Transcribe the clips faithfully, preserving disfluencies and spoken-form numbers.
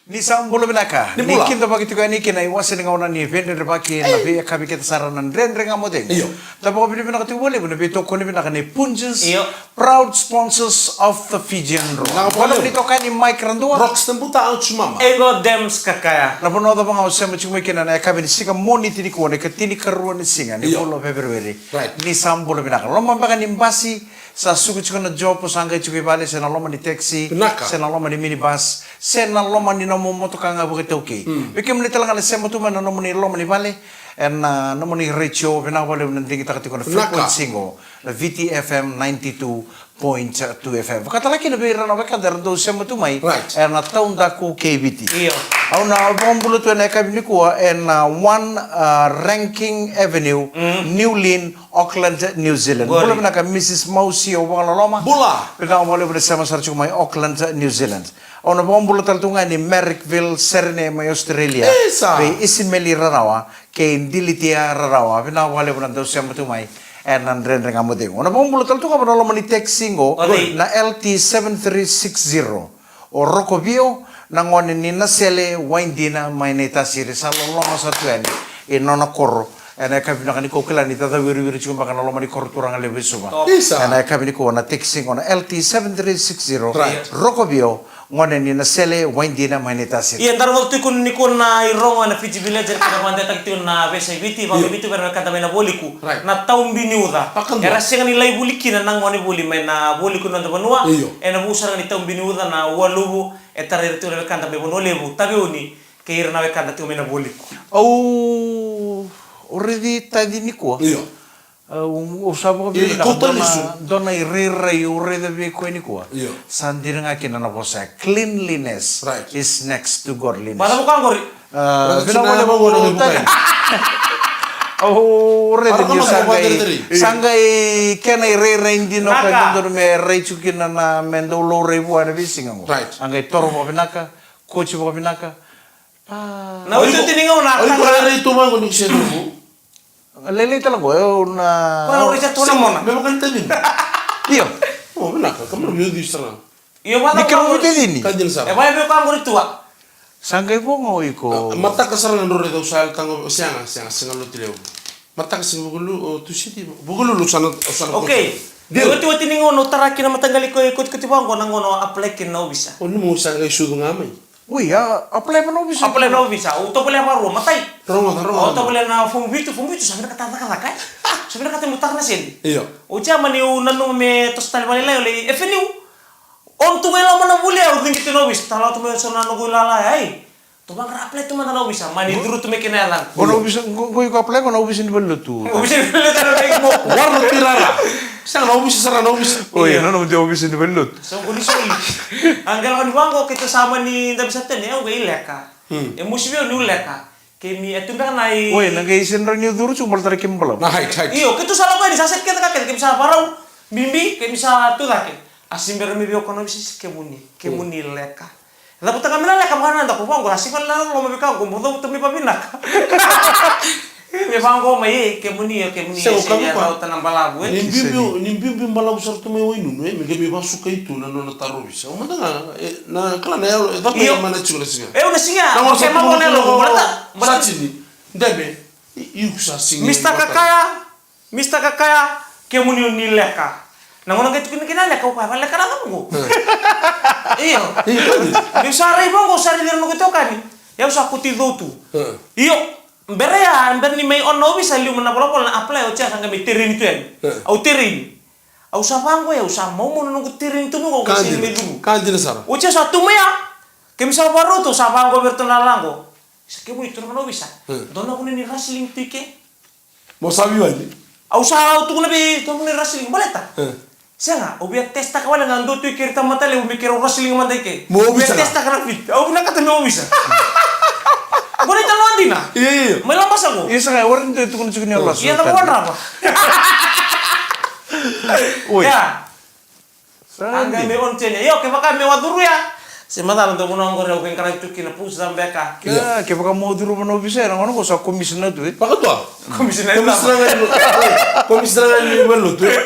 Ni sa bula vinaka. Ni bula. Ni kidavaki tiko yani kina i wase ni gauna ni veidredrevaki na veiyakavi kece sara na Dredre Ga Mo Cegu. Io. Da vakavinavinaka tiko vakalevu na veitokoni vinaka ni Punjas. Io. Proud sponsors of the Fijian Drua. Vinaka vakalevu. Ni toka ni Mike Radua. Rocks na buta au chumama. Ego Dems Kakaya. Na vanua cava ga o sema tiko mai kina na yakavi ni siga Moniti nikua na ikatinikarua ni siga ni vula o Feperueri. Right. Ni sa bula vinaka. Loma beka ni basi, sa suka tiko na job, o sa qai tiko i vale, se na loma ni taxi, vinaka, se na loma ni minibus, se na loma ni nomu motoka ga vakaitaukei. Mm. Vei kemuni tale ga na sema tu mai na nomuni loma ni vale, ena nomuni retio, vinaka vakalevu na digitaka tiko na frequency qo, na V T F M ninety-two point two F M. Vakatale kina vei ira na wekada era dau sema tu mai, right, ena taudaku kei Viti. Io. Au na vakabula tu ena yakavi nikua ena one, uh, Rankin Avenue, mm, New Lynn, Auckland, New Zealand. Qori. Bula vinaka Mrs Mausi o Vakaloloma. Bula. Vinaka vakalevu na sema sara tiko mai Auckland, New Zealand. Au na vakabula tale tu ga ni Marrickville, Serene mai Australia. Isa. Vei Isimeli Rarawa kei Dilitia Rarawa. Vinaka vakalevu na dau sema tu mai ena Dredre Ga Mo Cegu. Au na vakabula tale tu ga vua na loma ni taxi qo, na L T seven three six zero. O Roko Vio, na gone ni Nasele, Waidina mai Naitasiri, sa loloma sara tu yani i nona koro ena yakavi vinaka nikua. Au kila ni caca wiriwiri tiko beka na loma ni koro turaga levu e Suva. Top. Isa. Ena yakavi nikua na taxi qo na L T seven three six zero. Right. Roko Vio, gone ni Nasele, Waidina mai Naitasiri. Ia, daru vaka tu nikua na irogo ena Fiji Village, ena kena vakadewataki tiko na veiyasai Viti, io, vakaviti vei ira na wekada mai na Vualiku. Right. Na Taubi ni Uca. Vakadua. Era sega ni lai vuli kina na gone vuli mai na Vualiku, na noda vanua. Io. Ena vuku sara ga ni Taubi ni Uca na ualuvu e tarai ira tiko na wekada mai Vanua Levu, Taveuni, kei ira na wekada tiko mai na Vualiku. Au, au raici taci nikua. Io. Au, au sa vakavinavinaka, dua na irairai au raica vei koya nikua. Io. Sa dina ga kina na vosa ya, cleanliness, right, is next to godliness. Vaka vaka qori. Ah, vinaka vakalevu. Au raica ni sa qai, sa qai kena irairai dina o koya, dodonu me rai tiko kina na, me dau laurai vua ena veisiga qo. Right. A qai toro vakavinaka, koci vakavinaka. Ah. Na oi, oti ni gauna. Oi, ko rairai tu mai qo ni se novu. Lailai tale qo, e, au na. Ko na raica tu na mona. Me vakaitacini. Io. O, vinaka, ka me vakaitacini sara. Io, vaka ni keirau vakaitacini. Ka dina sara. E vaka me vaka qori tua. Sa qai vo ga o iko. Mataka sara ga drau raica au sa yalo tago, sega, sega, sega Lotulevu. Mataka sega Vukelulu, o Tusiti, Vukelulu sa na, sa na. Okay. Dina. Oti, oti ni gauna au tara kina na mataqali ikotikoti vaqo na gauna au apply kina na ovisa. O ni mo sa qai sucu ga mai. Oi, a apply mai na ovisa. Apply na ovisa. Au tovolea varua, matai. Rogoca, rogoca. Au tovolea na fomu vitu, fomu vitu sa vinakata cakacaka, e. Sa vinakata meu tara na sede. Io. Oti ya mani au nanuma me toso tale vakalailai, au lai F N U. Au tu mai loma na vuli, au ciqiti na ovisa. Tala tu mai so na noqu ilala, ai. Tou vaqara apply tu mada na ovisa, mani curu tu mai kina yacaqu. Qo na ovisa, qo, qo iko apply, qo na ovisa ni valenilotu. Ovisa ni valenilotu na vei mo. Warrant tirara. Sega na ovisa sara na ovisa. Oi, io. Na nona ovisa ni valenilotu. So qo ni soli. A qai lako ni vaqo, keitou sa mani dabe sa tani, au qai leka. Hmm. E mosi vei au niu leka. Keimami e tu beka na i. Oi, na qai sega ni rawa ni curu tiko baleta na keimami balavu. Na height, height. Io, keitou sa lako yani, sa set kece ka kece, keimami sa varau, bibi, keimami sa tu cake. A se bera me vei au ko na ovisa, kemuni, kemuni leka. Cavuta ga me na leka vaka na daku vaqo, a se vale na loloma vei ka qo, mo cavuta me vavinaka. Me vaqo mai, e, kemuni, e, kemuni, e, se rauta na balavu, e. Ni biubiu, ni biubiu balavu sara tu mai Wainunu, e, me qai mai vakasukai tu na nona taro ovisa. Au mada ga, e, na kala na yalo, e, cava e mana tiko na siga. E, au na siga, na gona sa tu na yalo, baleta, baleta. Sa tini, debe, i, iu sa siga. Mister Kakaya, Mister Kakaya, kemuni o ni leka. Na gauna qai tukuni kina leka, au kaya, valeka na cava qo? Io. Io, tani. Niu sa rai vaqo, sa rai ira noqu itokani. Ia au sa koti cou tu. Io. Bera ya, bera ni mai on na ovisa, liu mai na volavola na apply, oti ya sa qai mai tereni tu yani. Au tereni. Au sa vaqo ya, au sa maumau na noqu tereni tu mai qo, au qai sega ni mai curu. Ka dina sara. Oti ya sa tu mai ya. Keimami sa varau tu, sa vaqo vei iratou na laqo. Sa kemuni turaga na ovisa. Dua na vanua ni wrestling tu i ke. Mo sa veiwali? Au sa, au tukuna vei, tukuna vei wrestling baleta. E. Sega, au via testaka wale ga dua tu i keri tamata levu me keirau wrestling mada i ke. Mo ovisa ga. Via testaka na fit. Au vinakata me ovisa. Qo na italanoa dina. Io, io, io. Mai Labasa qo. Io, sega, e warai ni dua e tukuna tiko ni o Labasa. Ia, na wadrava. Oi. Ia. Sa qai me on tena. Io, kevaka me wacuru ya. Se macala dua vanua qori au veiqaravi tu kina, pusa beka. Ia, kevaka mo curu vua na ovisa, na gauna qo sa komisina tu, e? Vakadua. Komisina. Komisina ga ni, komisina ga ni valenilotu, e?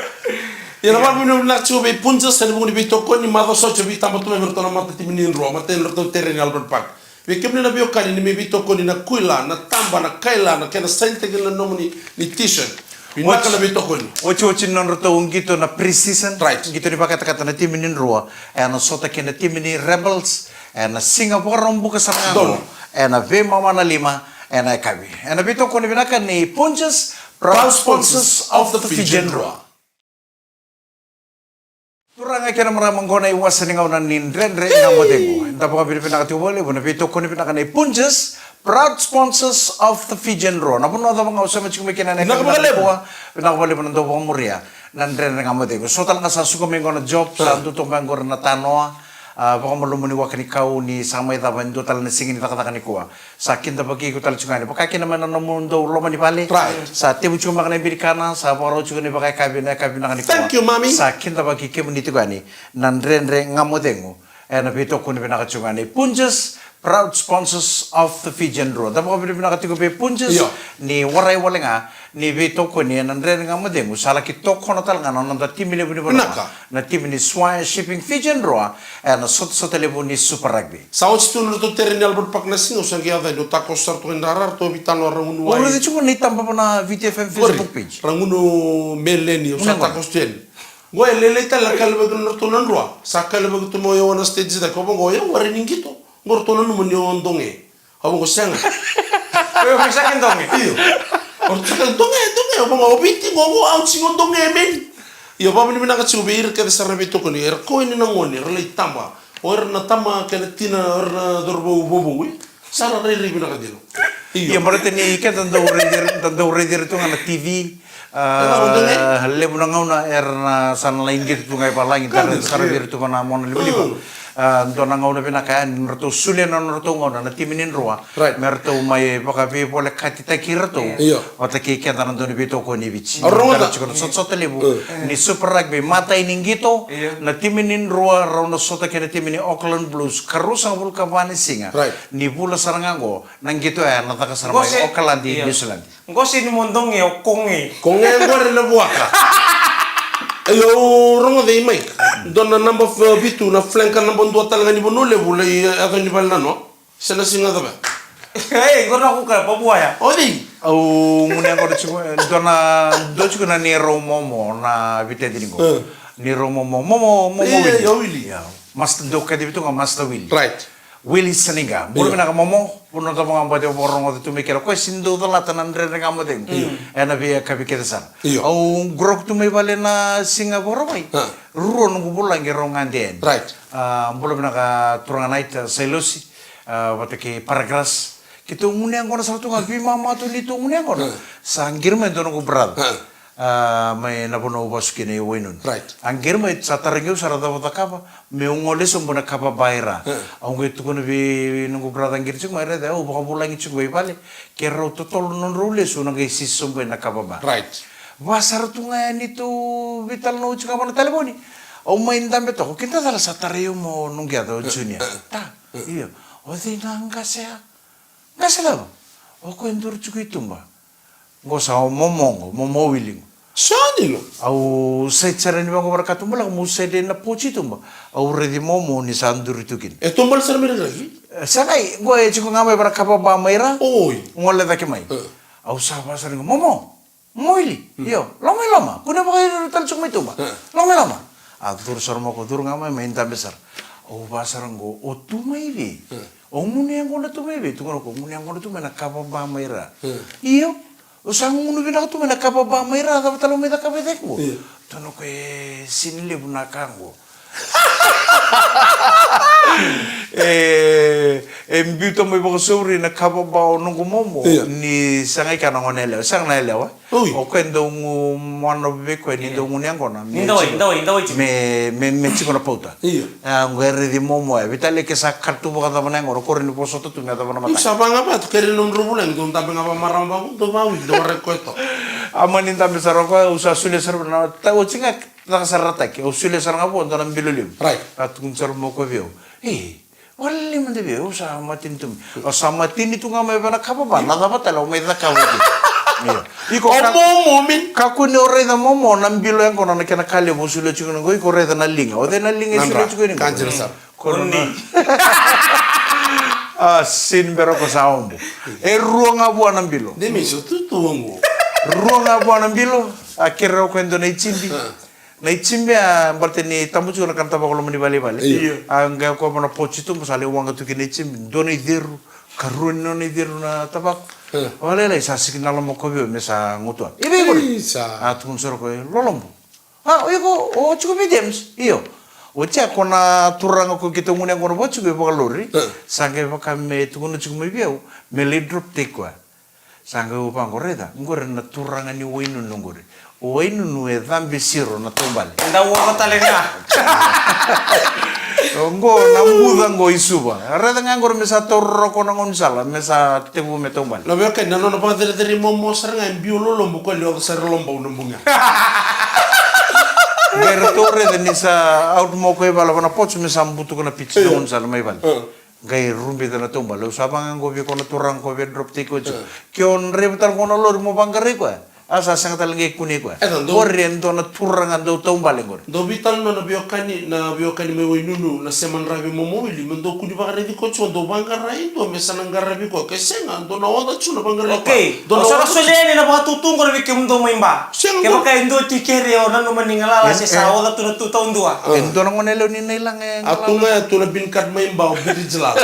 Ia, na vakavinavinaka tiko vei Punjas, ena vuku ni veitokoni, macawa sa oti au veitaba tu mai vei iratou na matatimi ni Drua, matai ni ratou tereni Albert Park. Vei kemuni na veiwekani, ni mai veitokoni na Kuila, na Taba, na Kaila, na kena sainitaki na nomuni ni t-shirt. Vinaka na veitokoni. Otioti na nodratou qito na pre-season. Right. Qito ni vakatakata na timi ni Drua. Ena sota kei na timi ni Rebels. Ena siga Vakaraubuka sara ga qo. Donu. Ena veimama na lima. Ena yakavi. Ena veitokoni vinaka ni Punjas, proud sponsors of the Fijian Drua. Turaga kei na marama, qo na iwase ni gauna ni Dredre Ga Mo Cegu. Da vakavinavinaka tiko vakalevu na veitokoni vinaka nei Punjas, proud sponsors of the Fijian Drua. Na vanua cava ga o sema tiko mai kina ena yakavi nikua, vinaka vakalevu na dau vakamuria na Dredre Ga Mo Cegu. So tale ga sa suka mai qo na job, sa dau toka mai qori na tanoa, a, vakamalumuni waka ni kau ni sa mai cava e dua tale na siga ni cakacaka nikua. Sa kidavaki iko tale tiko ga yani. Vaka kina mai na nomudou loma ni vale. Right. Sa tevu tiko mai na ibe ni kana, sa vakarau tiko ni vakayakavi, na yakavi vinaka nikua. Thank you, Mami. Sa kidavaki kemuni tiko yani na Dredre Ga Mo Cegu. Ena veitokoni vinaka tiko ga nei Punjas, proud sponsors of the Fijian Drua. Da vakavinavinaka tiko vei Punjas, io, ni warai wale ga ni veitokoni ena Dredre Ga Mo Cegu. Sa laki tokona tale ga na noda timi levu ni vanua. Vinaka. Na timi ni Swire Shipping Fijian Drua, ena sotasota levu ni Super Rugby. Sa oti tu na nodratou tere ni Albert Park na siga, au sa qai yaco yani, au takoso sara toka i Drara, ratou veitanoa, ra gunu wai. Au raica tiko na itaba na Viti F M Facebook page. Ra gunu Meleni, au sa takoso tu yani. Qo e lailai tale na ka e levaki na nodratou na Drua. Sa ka e levaki tu mai o na stage cake, au vaqo, e warai ni qito. Qo ratou nanuma ni o doge. Au vaqo, sega. Io, mai saka doge. Io. O ratou saka doge, doge. Au vaqo, o Viti qo, qo, au tiko doge, man. Io, vakavinavinaka tiko vei ira kece sara na veitokoni. Era kau yani na gone, era lai taba. O ira na tama kei na tina, o ira na cauravou vovou, e? Sa ra rairai vinaka dina. Io. Io, baleta ni keda dau raici ira, da dau raici ira tu ga na T V. A, levu na gauna era na sa na lai qito tu ga i valagi, da raica sara vei ira tu ga na mona livaliva. A, dua na gauna vinaka yani, nodratou solia na nodratou gauna na timi ni Drua. Right. Me ratou mai vakaveivolekatitaki iratou. Io. Vata kei keda na dau ni veitokoni e Viti. Au rogoca. Tiko na sotasota levu ni Super Rugby, matai ni qito, na timi ni Drua rau na sota kei na timi ni Auckland Blues, ka ruasagavulu ka va ni siga ni vula sara ga qo, na qito ya na caka sara mai Okaladi, Niusiladi. Qo se ni mo doge, o koge. Koge qori na vuaka. Io, au rogoca i Mike. Dua na naba vitu, na flanker naba dua tale ga ni Vanua Levu, lai yaco ni vale nanoa. Se na siga cava? Ei, qo na kuka, Papuaya. O cei? Au gunu yaqona tiko, dua na, dua tiko na neirau momo na veitacini qo. E. Neirau momo, momo, momo Willie. Io, Willie. Ia. Master, dau kacivi tu ga Master Willie. Right. Willie Saniqa. Bula vinaka momo, bula na cava ga baleta au vakarogoca tu mai kina. Koya sega ni dau calata na Dredre Ga Mo Cegu. Io. Ena veiyakavi kece sara. Io. Au qoroya tu mai vale na siga Vakarauwai. A. Rua noqu vulagi rau gade yani. Right. A, bula vinaka turaga Naita Sailosi. A, vata kei Paragras. Keitou gunu yaqona sara tu ga, veimama tu neitou gunu yaqona. Sa qiri mai dua noqu brother. A, mai na vanua au vasu kina e Wainunu. Right. A qiri mai, sa tarogi au sara cava au cakava, meu gole sobu ena kava ba i ra. Au qai tukuna vei noqu brother qiri tiko mai, raica, au vakavulagi tiko mai vale, keirau totolo nodrau lesu, au na qai sisi sobu ena kava ba. Right. Va sara tu ga yani, tou veitalanoa tiko ga vua na talevoni. Au mai dabe toka, kidacala sa tarai au mo noqu yaca o Junior. Ta, io. O cei na qase ya? Qase cava? O koya e duri tiko i tuba. Qo sa o momo qo, momo Willie qo. Sa dina. Au side sara yani vaqo vei ira na katuba levu, meu side ena porch i tuba. Au raici momo ni sa duri tu kina. E tubale sara mai na raici? E, sa qai, qo e tiko ga mai vei ira na kava ba mai ra. Oi. Gole cake mai. E. Au sa va sara qo, momo. Momo Willie, io, lako mai loma, kua ni vakairoro tale tiko mai tuba. E. Lako mai loma. A curu sara mai o koya, curu ga mai, mai dabe sara. Au va sara qo, o tu mai vei? E. Au gunu yaqona tu mai vei? Tukuna o koya, gunu yaqona tu mai na kava ba mai ra. E. Io, au sa gunu vinaka tu mai na kava ba mai ra, cava tale au mai cakava e cake qo? Io. Tukuna o koya, e sega ni levu na ka qo. E, e biuta mai vakasauri na kava ba o noqu momo. Io. Ni sa qai kaya na gone yalewa, sega na yalewa. Oi. O koya e dau gu, moana vei koya ni dau gunu yaqona. Ni dau, dau, dau. Me, me, me tiko na pauta. Io. A, qo e raici momo ya. Veitalia ke sa katuba ka cava na yaqona, o koya ni vosota tu me yacova na mataka. Io, sa vaqo vata, kere nomudrau vulagi, dou dabe ga vamarama vaqo, dou vawili, dou waraki koya toka. A mani dabe sara o koya, au sa solia sara na, ta, oti ga, caka sara na taki, au solia sara ga vua dua na bilo levu. Right. A tukuna sara mai o koya vei au. E, vakalailai mada vei au, au sa matini tu mai. Au sa matini tu ga mai vei na kava ba, na cava tale au mai cakava kina. Io. Iko o ka-, momo, man. Kakua ni o raica momo na bilo yaqona na kena ka levu au solia tiko qo, iko raica na liga. O cei na liga e solia tiko qo? Nadra. Ka dina sara. Corona. Oni. A, sini bera ko sa obo. E rua ga vua na bilo. De me so tu tu obo. Rua ga vua na bilo. A kere o koya e dua na itibi. Na itibi a baleta ni tabu tiko na kana tavako loma ni valevale. Io. A qai o koya vua na pochi tubu sa lai waqa tu kina itibi. Dua na iceru. Karua ni nona iceru na tavako. Vakalailai sa siki na loma koya vei au me sa gutuana. I vei kori? A tukuna sara o koya, lolobo. A, o iko, o tiko vei James? Io. Oti ya ko na turaga ko keitou gunu yaqona vua tiko e vakalori. Sa qai vaka me tukuna tiko mai vei au me lai drop take koya. Sa qai vaqo, raica, qori na turaga ni Wainunu qori. O Wainunu e cabe siro na taubale. Dau oca tale ga. Oqo na buca qo i Suva. Raica ga qori me sa tauroko na gaunisala me sa tevu me taubale. Na veiwekani, na nona vakacerecerei momo sara ga e biu lolobo ko ni oca sara lobau na buga. Qai ratou raica ni sa out mo ko i vale vana pocho me sa butuka na piti na gaunisala mai vale. Qai rubica na taubale. Au sa vaqo vei ko na turaga ko vei drop take oti. Ke o draiva tale ko na lori mo vaqarai koya. A sa sega tale qai kunei koya. Qori e dua na turaga dau taubale qori. Dau veitalanoa na veiwekani, na veiwekani mai Wainunu, na sema dravi momo wili, me dau kuni vakaraici koya tiko, dau vaqarai dua me sa na qaravi koya. Ke sega, dau na oca tiko na vaqarai koya. Okei, dau na oca tiko. Au sa na solia yani na vakatutu qori vei kemudou mai Ba. Sega qori. Kevaka e dua tiko keri o nanuma ni galala se sa oca tu na tu taudua. E dua na gone lewe ni Nailaga e galala. A tu ga e tu na bean curd mai Ba, o biri jilala.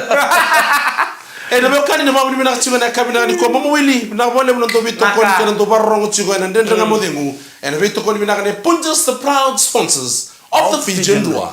E na veiwekani, na vavuni vinaka tiko ena yakavi vinaka nikua, momo wili, vinaka vakalevu na dau veitokoni kei na dau vakarorogo tiko ena Dredre Ga Mo Cegu ena veitokoni vinaka nei Punjas, the proud sponsors of the Fijian Drua.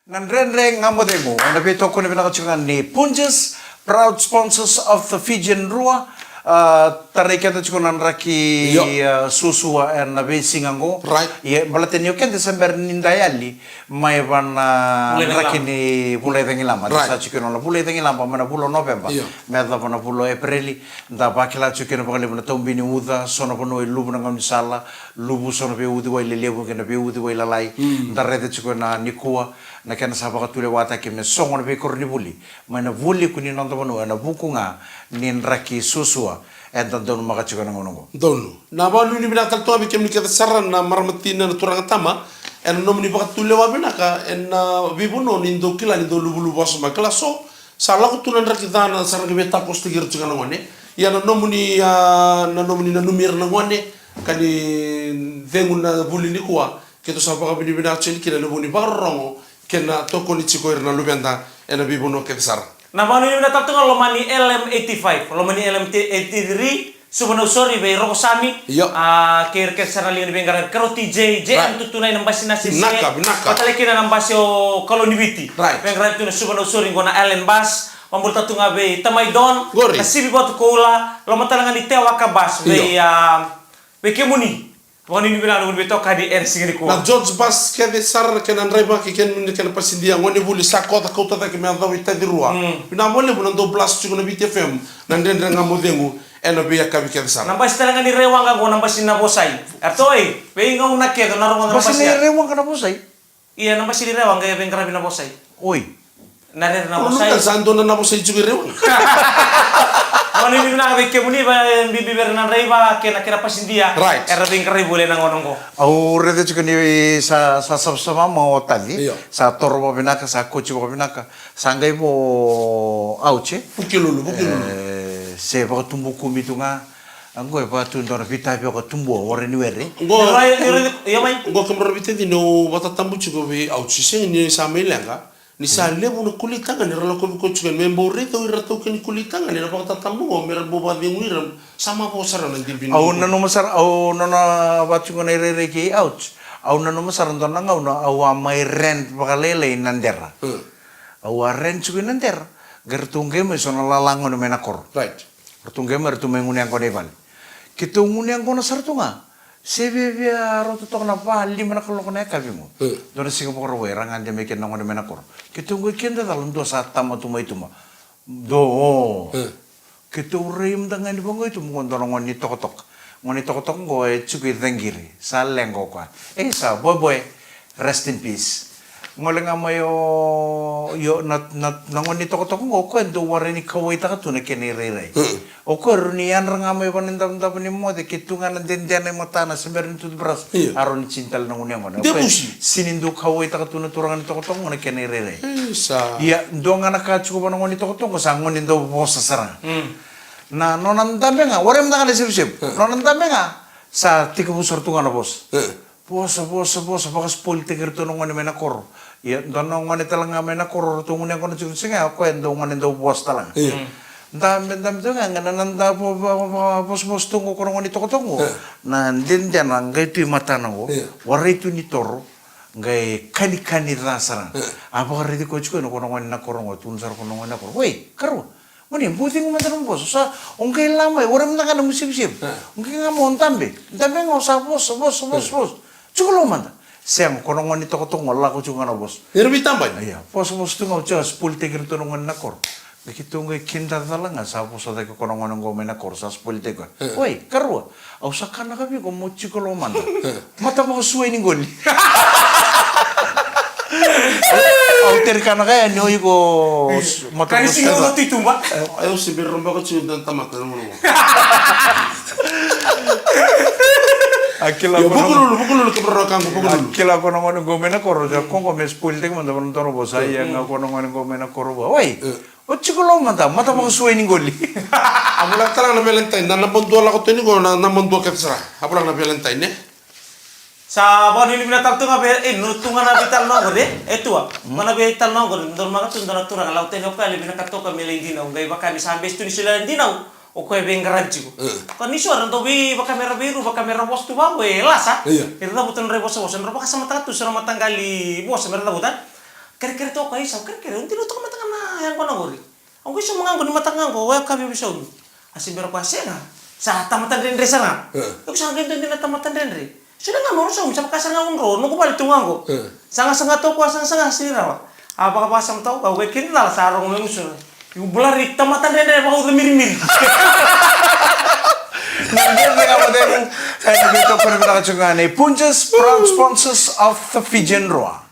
Na Dredre Ga Mo Cegu ena veitokoni vinaka tiko ga ni Punjas, proud sponsors of the Fijian Drua. A, tarai keda tiko na draki, a, suasua ena veisiga oqo. Ia baleta ni o keda se bera ni da yali mai vana draki ni vula i cagilaba. Da sa tiko kina na vula i cagilaba mai na vula o Noveba me yacova na vula o Epereli. Da vakila tiko kina vakalevu na taubi ni uca, so na vanua e luvu na gaunisala, luvu so na veiuciwai lelevu kei na veiuciwai lalai. Da raica tiko ena nikua na kena sa vakatulewataki me sogo na veikoronivuli mai na vualiku ni noda vanua ena vuku ga ni draki suasua eda donumaka tiko ena gauna oqo. Donu. Na vakanuinui vinaka tale tu ga vei kemuni kece sara na marama tina, na turaga tama, ena nomuni vakatulewa vinaka ena veivanua ni dau kila ni dau luvuluvu wasoma. Kila so sa lako tu na draki ca na sa ra qai veitapositaki ira tiko ga na gone. Ia na nomuni, a, na nomuni nanumi ira na gone ka ni cegu na vuli nikua. Keitou sa vakavinavinaka tiko yani kina ena vuku ni vakarorogo kei na tokoni tiko ira na luveda ena veivanua kece sara. Na vakanuinui vinaka tale tu ga loma ni L M eighty-five, loma ni L M eighty-three, Suva Nausori vei Rokosami. Io. A, kei ira kece sara na liga ni veiqaravi, Karo T J, J M two two nine, na basi na sese. Vinaka, vinaka. Vata tale kina na basi o Kalou ni Viti. Right. Veiqaravi tu na Suva Nausori qo na Island Bus. Vakabula tale tu ga vei tamai Don. Qori. Na Sivi Vatukoula, loma tale ga ni Tewaka Bus. Io. Vei, a, vei kemuni. Vakanuinui vinaka na nomuni veitokani ena siga nikua. Na George Bus kece sara na kena draiva kei kemuni na kena pasidia, gone vuli sa koca kauta cake me yacova i Tacirua. Vinaka vakalevu na dau blast tiko na Viti F M, na Dredre Ga Mo Cegu, ena veiyakavi kece sara. Na basi tale ga ni Rewaqa qo, na basi na vosai. Eratou, e veigauna kece na rogoca na basi ya. Basi ni Rewaqa na vosai? Ia, na basi ni Rewaqa e veiqaravi na vosai. Oi. Na rere na vosai. Sa dua na vosai tiko i Rewaqa. Vakanuinui vinaka vei kemuni, vakabibi vei ira na draiva kei na kena pasidia. Right. Era veiqaravi voli ena gauna oqo. Au raica tiko ni sa, sa savasava mai o Taci. Io. Sa toro vakavinaka, sa koci vakavinaka. Sa qai vo auche. Vukelulu, Vukelulu. E, se vakatubu kumi tu ga. Oqo e vakatu dua na veitavi vakatubu o were ni were. Oqo, oqo kemudrau na veitacini, au vakatatabu tiko vei auche, sega ni sa mai leqa. Ni sa levu na kulitagane era lakovi koya tiko yani, me bau raici ira taukei ni kulitagane na vakatatabu oqo me ra bau vakacegui ira. Sa mavoa sara na dibi ni. Au nanuma sara, au nona vaka tiko na irairai kei auche. Au nanuma sara dua na gauna au a mai rent vakalailai na Dera. Au a rent tiko i na Dera. Qai ratou qai mai so na lala gone mai na koro. Right. Ratou qai mai, ratou mai gunu yaqona i vale. Keitou gunu yaqona sara tu ga. Se viavia rauta toka na va, lima na kaloko na yakavi qo. Dua na siga Vakarauwai era gade mai kina na gone mai na koro. Keitou qai kida cala, dua sa tama tu mai tuba. Dou. Keitou rai mada ga ni vaqo i tuba qo, dua na gone ni tokatoka. Gone ni tokatoka qo e tiko i Caqiri. Sa leqa o koya. E sa boeboe. Rest in peace. Gole ga mai o, io, na, na, na gone ni tokotoko qo, o koya dau warai ni kauwaitaka tu na kena irairai. O koya rawa ni yadra ga mai vana davodavo ni moce, ke tu ga na dedena e matana se bera ni toothbrush. Io. A rawa ni tini tale na gunu yaqona. O koya sini dau kauwaitaka tu na turaga ni tokotoko qo na kena irairai. Isa. Ia, dua ga na ka tiko vua na gone ni tokotoko qo, sa gone dau vosa sara ga. Na nona dabe ga, warai mada ga na isevusevu. Nona dabe ga, sa tekivu sara tu ga na vosa. Vosa, vosa, vosa, vakaspoiltaki iratou na gone mai na koro. Ia, dua na gone tale ga mai na koro, ratou gunu yaqona tiko, sega, o koya dau gone dau vosa tale ga. Io. Dabe, dabe tu ga, ga na, na da vo-, vo-, vo-, vosavosa tu qo ko na gone ni tokotoko qo. Na dedena qai tu i matana qo, warai tu ni toro, qai kanikani ca sara ga. A vakaraici koya tiko na ko na gone na koro qo, tukuna sara ko na gone na koro. Wei, karua. Mani, bucigu mada na vosa, sa, o qai la mai, warai mada ga na isevusevu. O qai ga mai o dabe, dabe ga o sa vosa, vosa, vosa, vosa. Tiko lo mada. Sega, ko na gone ni tokotoko qo, lako tiko ga na vosa. Era veitabani. Ia, vosa, vosa tu ga, o tiko, spoiltaki iratou na gone na koro. Qai keitou qai kidacala ga, sa vosa cake ko na gone qo mai na koro, sa spoiltaki koya. Oi, karua. Au sa kanaka vei iko mo tiko lo mada. Mata vakasuai ni qoli. Au terikana ka yani o iko. Mata vakasuai. Au se bera roba ka tiko na tamata na mono. A kila ko na, vukululu, vukululu, ka bera ka qo, vukululu. A kila ko na gone qo mai na koro, ja ko qo me spoiltaki mada vana doro vosa, ia ga ko na gone qo mai na koro. Oi. O tiko lo mada, mata vakasuai ni qoli. A voleka tale ga na Valentine, na naba dua lako tu ni qo, na naba dua kece sara. A voleka na Valentine, e? Sa vakanuinui vinaka tale tu ga vei, e, no tu ga na veitalanoa qori, e, e tua. Ma na veitalanoa qori, dua na maka tu, dua na turaga, lau tani o koya, lai vinaka toka me lai dinau, qai vaka ni sa bese tu ni solia na dinau, o koya veiqaravi tiko. Ka ni so era dau vei, vaka me ra veiru, vaka me ra vosa tu vaqo, e lasa. Ira cavuta na rai vosavosa, era vakasamataka tu, sa ra mataqali vosa, me ra cavuta. Kerekere toka, isa, kerekere, o dinau toka mada ga na yaqona qori. Au qai sauma ga qo ni mataka ga qo, o yakavi au veisaumi. A se bera koya sega. Sa tamata dredre sara ga. Au sa qai dua dina tamata dredre. Solia ga me rau saumi, sa vaka sara ga au dro, noqu vale tu ga qo. Sagasaga toka, sagasaga sega ni rawa. A vakavakasamataka au, au qai kidacala sa rogo me gusu. Iu blari tamata dredre vakauca mirimiri. Na dredre ga mo cegu. Ena veitokoni vinaka tiko ga nei Punjas, proud sponsors of the Fijian Drua.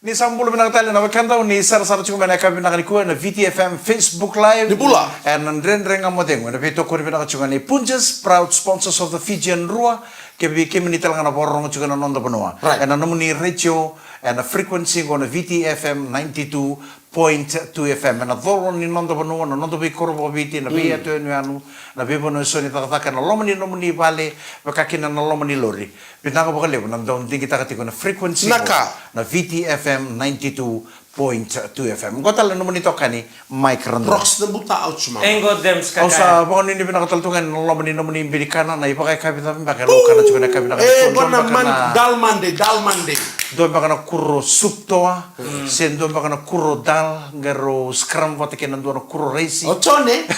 Ni sa bula vinaka tale na wekada, ni sarasara tiko mai na yakavi vinaka nikua ena V T F M Facebook Live. Ni bula. Ena Dredre Ga Mo Cegu, ena veitokoni vinaka tiko ga nei Punjas, proud sponsors of the Fijian Drua. Kei, kemuni tale ga na vakarorogo tiko ena noda vanua. Right. Ena nomuni retio, ena frequency qo na V T F M ninety-two point two F M. Ena colo ni noda vanua, na noda veikoro vakaviti, na veiyatu yanuyanu, na veivanua eso ni cakacaka, ena loma ni nomuni vale, vaka kina na loma ni lori. Vinaka vakalevu na dau digitaka tiko na frequency na qo, ka, na V T F M ninety-two point two F M. Qo tale na nomuni tokani, Mike Radua. Rocks na buta, ouch, mama. Engo Dems. Au sa kaka vakanuinui vinaka tale tu ga ena loma ni nomuni binikana, na ivakayakavi cava beka e lako kana tiko na yakavi vinaka. E, qo na Mon-, Dal Monday, Dal Monday. Dua beka na kuro soup toa, se dua beka na kuro dal, qai rau scrum vata kei na dua na kuro raisi. O Jone.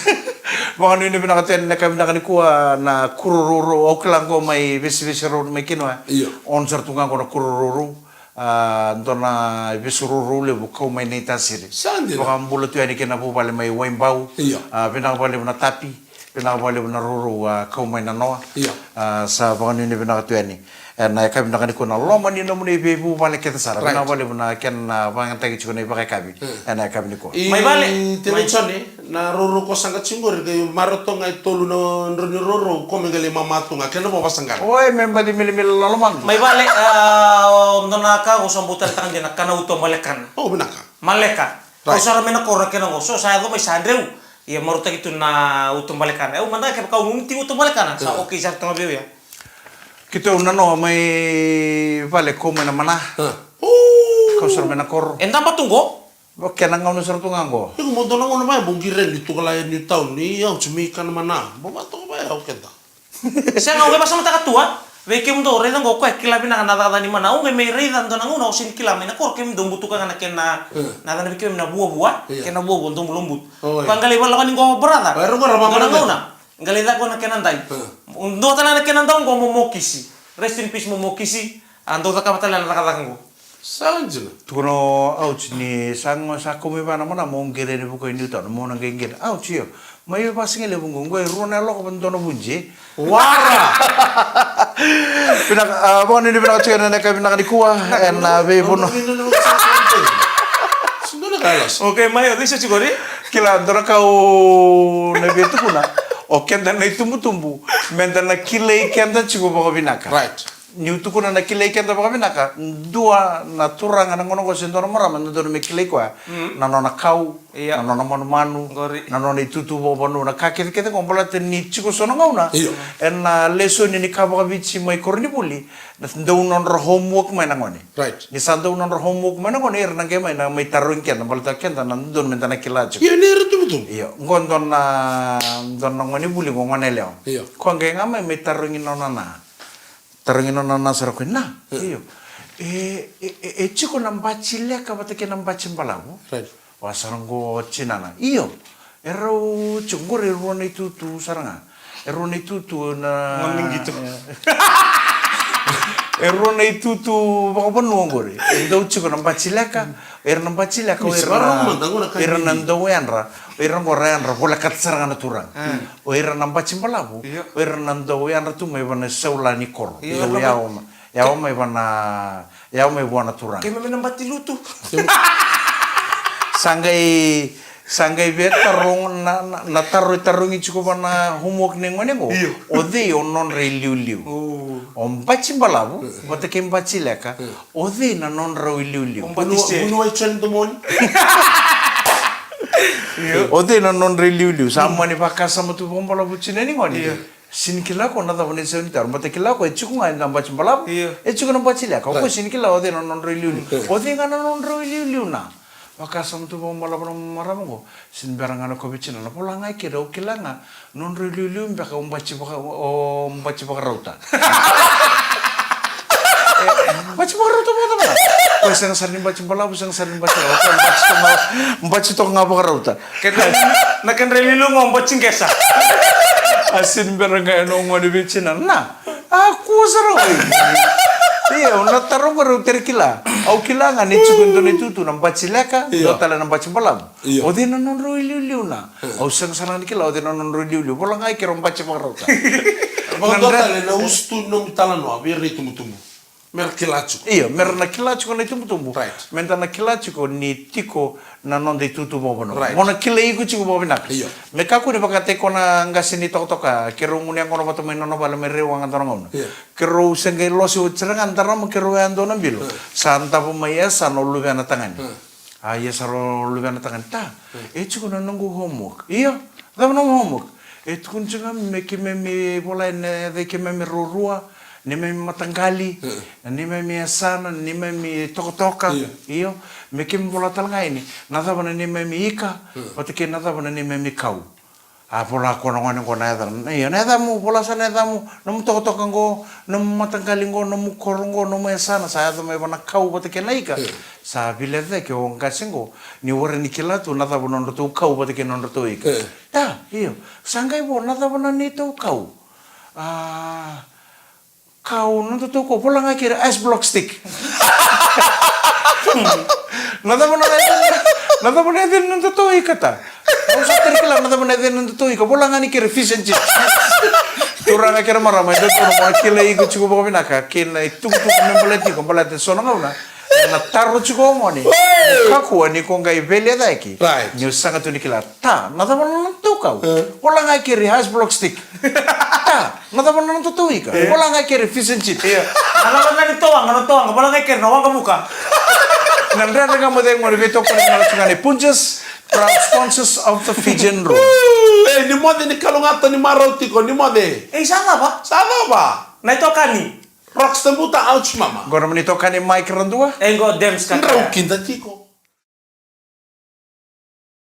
Vakanuinui vinaka tu ena yakavi vinaka nikua na kuro rourou, au kila qo mai Vesivesi Road mai Kinoya. Io. On sara tu ga qo na kuro rourou. A, dua na ivesu rourou levu kau mai Naitasiri. Sa dina. Vakabula tu yani kei na vuvale mai Waibau. Io. A, vinaka vakalevu na tapi. Vinaka vakalevu na rourou, a, kau mai Nanoa. Io. A, sa vakanuinui vinaka tu yani. Ena yakavi vinaka nikua ena loma ni nomuni veivuvale kece sara. Right. Vinaka vakalevu na kena, a, vakayagataki tiko na ivakayakavi. Mm. Ena yakavi nikua. Mai vale. Tena Jone, na rourou ko saqa tiko qori, qai marautaka ga e tolu na drau ni rourou, ko me qai lai mama tu ga, kena vo vasaqara. Oi, me baci milamila loloma. Mai vale, a, o dua na ka, o sa bau taleitaka dina na kana uto balekana. O, vinaka. Maleka. Right. Kau sara mai na koro kena qo, so sa yaco mai sa dreu. Ia marautaki tu na uto balekana. Au mada kevaka au gunuti uto balekana, sa okay sara tu ga vei au ya. Keitou Nanoa mai vale kau mai na mana. Kau sara mai na koro. E daba tu qo. Kena gauna sara tu ga qo. Iko mo dua na gauna mai, mo qiri ni tu ka lai Newtown, ni au ti mai kana mana. Mo vatoka mai au keda. Sega, au qai vakasamataka tu, a? Vei kemudou, raica qo, o koya e kila vinaka na cakacaka ni mana. Au qai mai raica dua na gauna, au sega ni kila mai na koro, kemudou butuka ga na kena, na cana vei kemudou na vuavua, kena vuavua, dou bulobutu. Oi. Koya qai lai vakalako ni qo, brother. Oi, era qo, era vakalako. Dua na gauna, qai lai caka na kena dai. Dua tale na kena dau qo, Momo Kisi. Rest in peace, Momo Kisi. A dau cakava tale na cakacaka qo. Sa dina. Tukuna o Ouch ni sa qo sa kau mai vua na mana mo qiri yani vuku i Newtown, mo na qai qiri. Ouch, io. Mai vakasigalevu qo, qo e rua na yaloka, va dua na vuji. Wara! Vinaka, a, vakanuinui vinaka tiko ena yakavi vinaka nikua ena veivanua. Okay, mai o cisa tiko ri. Kila, dua na ka au na via tukuna, o keda na itubutubu, meda na kilai keda tiko vakavinaka. Right. Niu tukuna na kilai keda vakavinaka, dua na turaga na gauna qo se dua na marama, na dodonu me kilai koya na nona kau, na nona manumanu, na nona itutu vakavanua, na ka kecekece qo, baleta ni tiko so na gauna ena lesoni ni ka vakaviti mai koronivuli, na dau nodra homework mai na gone. Ni sa dau nodra homework mai na gone, era na qai mai na mai tarogi keda, baleta keda na dodonu meda na kila tiko. Io, ni era tubutubu. Io, qo dua na, dua na gone vuli qo, gone yalewa. Io. Koya qai ga mai, mai tarogi nona na. Tarogi nona na sara koya na. Io. E, e, e, e tiko na bati leka vata kei na bati balavu. Right. Wa sara qo tinana. Io. E rau tiko qori e rua na itutu sara ga. E rua na itutu na. Gone qito. E rua na itutu vakavanua qori. E dau tiko na bati leka. Era na bati leka, o ira na dau yadra, o ira qo ra yadra volekata sara ga na turaga. O ira na bati balavu, o ira na dau yadra tu mai vana saula ni koro, dau yawa mai vana, yawa mai vua na turaga. Keimami na bati lutu. Sa qai, sa qai via taroga na, na, na taro e tarogi tiko vana homework ni gone qo. O cei o nodra iliuliu? O bati balavu vata kei bati leka. O cei na nodrau iliuliu? O bati se. Vuniwai Joni Domoni. O cei na nodrau iliuliu? Sa mani vakasama tu vakabalavu tiko na ni gone. Sini kila ko na cava na isau ni taro. Bata kila ko e tiko ga na bati balavu. E tiko na bati leka. Ko sini kila o cei na nodrau iliuliu. O cei ga na nodrau iliuliu na. Vakasama tu vakabalavu na marama qo. Sini bera ga na kovi tiko na vola ga i kira, au kila ga nodrau iliuliu beka o bati vaka, o bati vakarauta. Bati vakarauta vakacava? Ko e sega sara ni bati balavu, sega sara ni bati rauta, bati toka ga, bati toka ga vakarauta. Kedra, na kedra iliuliu ga o bati qesa. A sini bera ga ena gone vei tiko na. A kua sara oi. Ia, au na taro qori au tere kila. Au kila ga ni tiko e dua na itutu na bati leka, dua tale na bati balavu. O cei na nodrau iliuliu na. Au sega sara ga ni kila o cei na nodrau iliuliu. Vola ga i kira o bati vakarauta. Vakadua tale na usu tu ni nomu talanoa vei ira na itubutubu. Mera kila tiko. Io, mera na kila tiko na itubutubu. Meda na kila tiko ni tiko na noda itutu vakavanua. Mo na kilai iko tiko vakavinaka. Me kakua ni vakataki koya na qase ni tokatoka, keirau gunu yaqona vata mai nona vale me rau waqa dua na gauna. Keirau se qai lose oti sara ga, darama keirau yadua na bilo. Sa davo mai e sa na luvena tagane. A ia sara o luvena tagane, ta, e tiko na noqu homework. Io, cava nomu homework? E tukuni tiko ga me keimami vola ena yaca i keimami ruarua, neimami mataqali, na neimami yasana, na neimami tokatoka. Io, me keimami vola tale ga yani na cava na neimami ika vata kei na cava na neimami kau. A vola ko na gone qo na yacana. Io, na yacamu, vola sa na yacamu, nomu tokatoka qo, nomu mataqali qo, nomu koro qo, nomu yasana, sa yaco mai vana kau vata kei na ika. Sa viletaki o qase qo ni warai ni kila tu na cava nodratou kau vata kei nodratou ika. Ta, io. Sa qai vo na cava na neitou kau. A Kau, nodatou kau, vola ga kei ira ice block stick. Na cava na yaca, na cava na yaca ni nodatou ika ta. Au sa tere kila na cava na yaca ni nodatou ika, vola ga ni kei ira fish and chips. Turaga kei ira marama, e dodonu mo na kilai iko tiko vakavinaka kei na itukutuku me baleti iko, baleta so na gauna na taro tiko o gone. Kakua ni ko qai veiliutaki. Niu saga tu ni kila. Ta, na cava na nodatou kau? Vola ga kei ira ice block stick. Ta, na cava na nodatou ika? Vola ga kei ira fish and chips. Na cava na nodatou waqa, nodatou waqa, vola ga kei ira na waqa vuka. Na dredre ga mo cei gone veitokoni na tiko ga ni Punjas, proud sponsors of the Fijian Room. E, ni moce ni kalougata ni marau tiko, ni moce. E, sa cava? Sa cava? Na itokani. Rockstar buta, ouch mama. Qo na mani itokani Mike Radua. E qo Dems ka. Drau kida tiko.